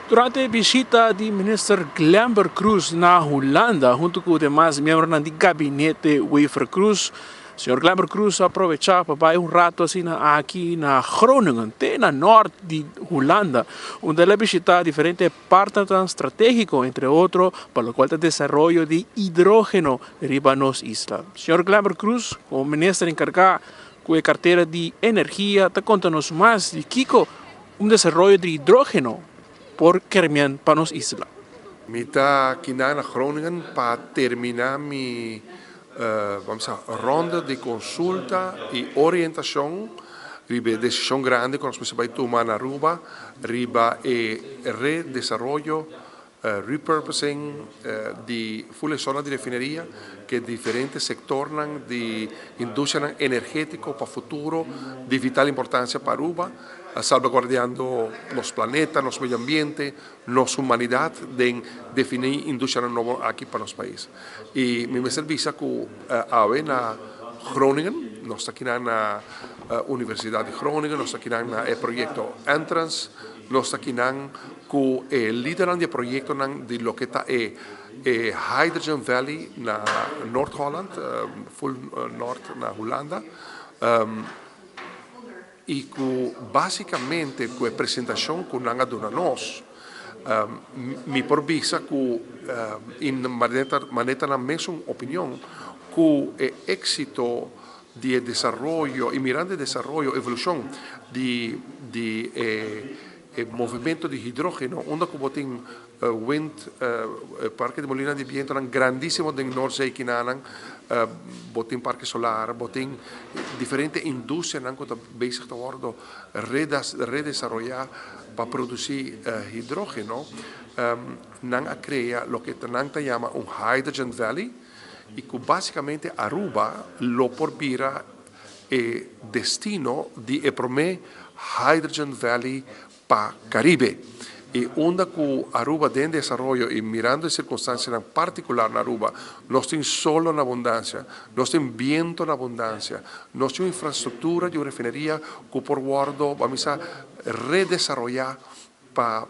Durante e bishita di Minister Glenbert Croes na Hulanda hunto cu demas miembronan di Gabinete Wever-Croes, señor Glenbert Croes a aprovecha pa bay un rato asina aki na Groningen, te na nort di Hulanda, unda el a bishita diferente partnernan strategico, entre otro pa locual ta desaroyo di hidrogeno riba nos isla. Señor Glenbert Croes, como Minister encarga cu e cartera di Energia, ta conta nos mas di kico un desaroyo di hidrogeno por kermian pa nos isla. Mi ta kinan na Groningen pa termina mi, vamos a ronda di consulta y orientacion riba e decision grandi cu nos mester bay tuma na Aruba riba e redesaroyo, repurposing, di full e zona di refineria cu e diferente sectornan di industrianan energetico pa futuro di vital importancia pa Aruba, salvaguardiando nos planeta, nos medio ambiente, nos humanidad den defini industrianan nobo aki pa nos pais. Y mi mester bisa cu awe na Groningen, nos ta kinan na Universidad di Groningen, nos ta kinan na e proyecto Entrance, nos ta kinan cu e lidernan di e proyectonan di loke ta e Hydrogen Valley na Noord-Holland, full nort na Hulanda, y cu basicamente cu e presentacion cu nan a duna nos, mi por bisa cu, y manera nan mesun opinion, cu e exito di e desaroyo y mirando e desaroyo, evolucion di e movimento di hidrogeno, unda cu bo tin wind, parke di molina di bientonan grandisimo den Noordzee kinanan, bo tin parke solar, bo tin diferente industrianan cu ta bezig ta wordo redesaroya pa produci hidrogeno. Nan a crea loke nan ta yama un Hydrogen Valley y cu basicamente Aruba lo por bira e destino di e prome Hydrogen Valley pa Caribe. Y unda cu Aruba den desaroyo y mirando e circunstancianan particular na Aruba, nos tin solo na abundancia, nos tin biento na abundancia, nos tin infrastructura di un refineria cu por wordo, vamos a redesaroya pa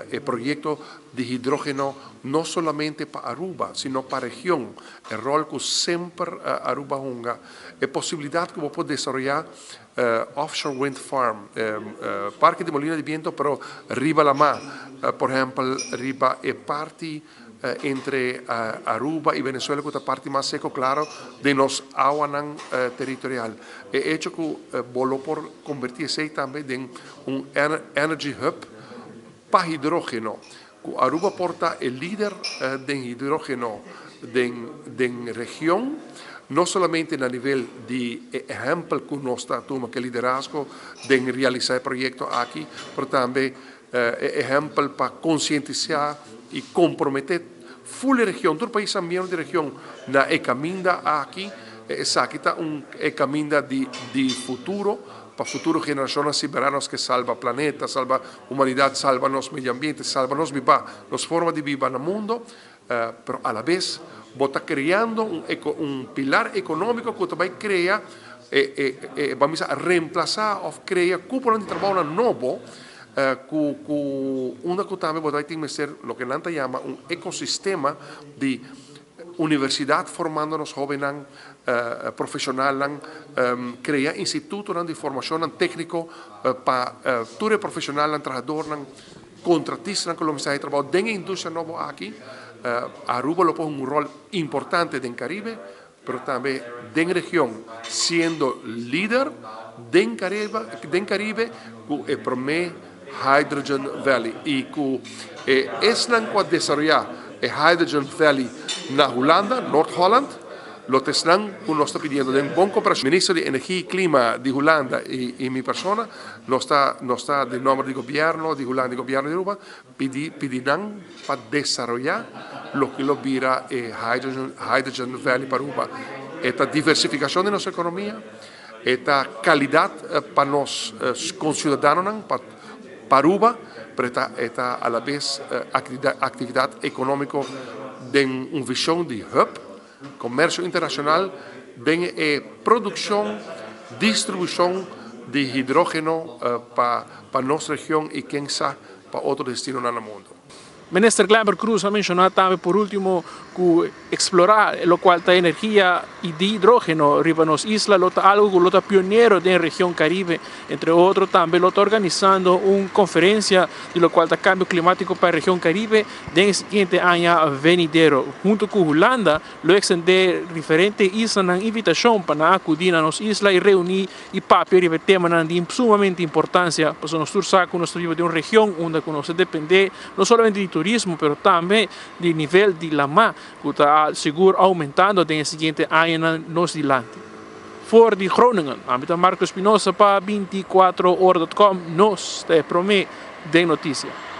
e proyecto di hidrogeno no solamente pa Aruba, sino pa region. E rol cu semper Aruba hunga, e posibilidad cu bo por desaroya offshore wind farm, parke di molina di biento, pero riba lama, por ehempel riba e parti entre Aruba y Venezuela cu ta parti mas seco, claro, den nos awanan territorial. E hecho cu bo lo por converti esey tambe den un energy hub pa hidrogeno, cu Aruba por ta e lider den hidrogeno den region, no solamente na nivel di e ehempel cu nos ta tuma cu e liderazgo den realisa e proyecto aki, pero tambe e ehempel pa concientisa y compromete full e region, tur pais miembro di region na e caminda aki. Esaki ta un e caminda di futuro, pa futuro generacionnan siberanos ke salba planeta, salba humanidad, salba nos medio ambiente, salba nos biba, nos forma di biba na mundo, pero a la vez bo ta creando un pilar economico cu ta bay crea, vamos a reemplaza of crea cuponan di trabounan nobo, cu unda cu tambe bo ta bay tin mester loke nan ta yama un ecosistema di universidad formando nos hobennan, profesionalnan, crea institutonan di formacionnan tecnico pa tur e profesionalnan, trahadornan, contratistanan cu lo mester haci trabou den e industria nobo aki. Aruba lo pone un rol importante den Caribe, pero tambe den region, siendo lider den Caribe cu e prome Hydrogen Valley y cu e esnan cu a desaroya e Hydrogen Valley na Hulanda, Noord-Holland, lo ta esnan cu nos ta pidiendo den bon cooperacion. Minister di Energia y Clima di Hulanda y mi persona, nos ta den nomber di gobierno di Hulanda y gobierno di Aruba, pidi nan pa desaroya loke lo bira e Hydrogen Valley pa Aruba. E ta diversificacion di nos economia, e ta calidad pa nos conciudadanonan, pa Aruba, pero e ta a la vez actividad economico den un vision di hub, comercio internacional, den e produccion, distribucion di hidrogeno pa nos region y ken sa. pa otro destinonan na mundo. Minister Glenbert Croes a menciona tambe por ultimo cu explora locual ta energia y di hidrogeno riba nos isla lo ta algo cu lo ta pionero den region Caribe. Entre otro tambe lo ta organisando un conferencia di locual ta cambio climatico pa region Caribe den e siguiente aña venidero. Hunto cu Hulanda lo extende diferente islanan invitacion pa nan acudi na nos isla y reuni y papia riba e temanan di sumamente importancia, pasobra nos tur sa cu nos ta biba den un region unda cu nos ta depende no solamente di turismo pero tambe di nivel di lama cu ta sigur aumentando den e siguiente añanan nos dilanti. For di Groningen, ami ta Marco Espinosa pa 24 ora dot com, nos ta e prome den noticia.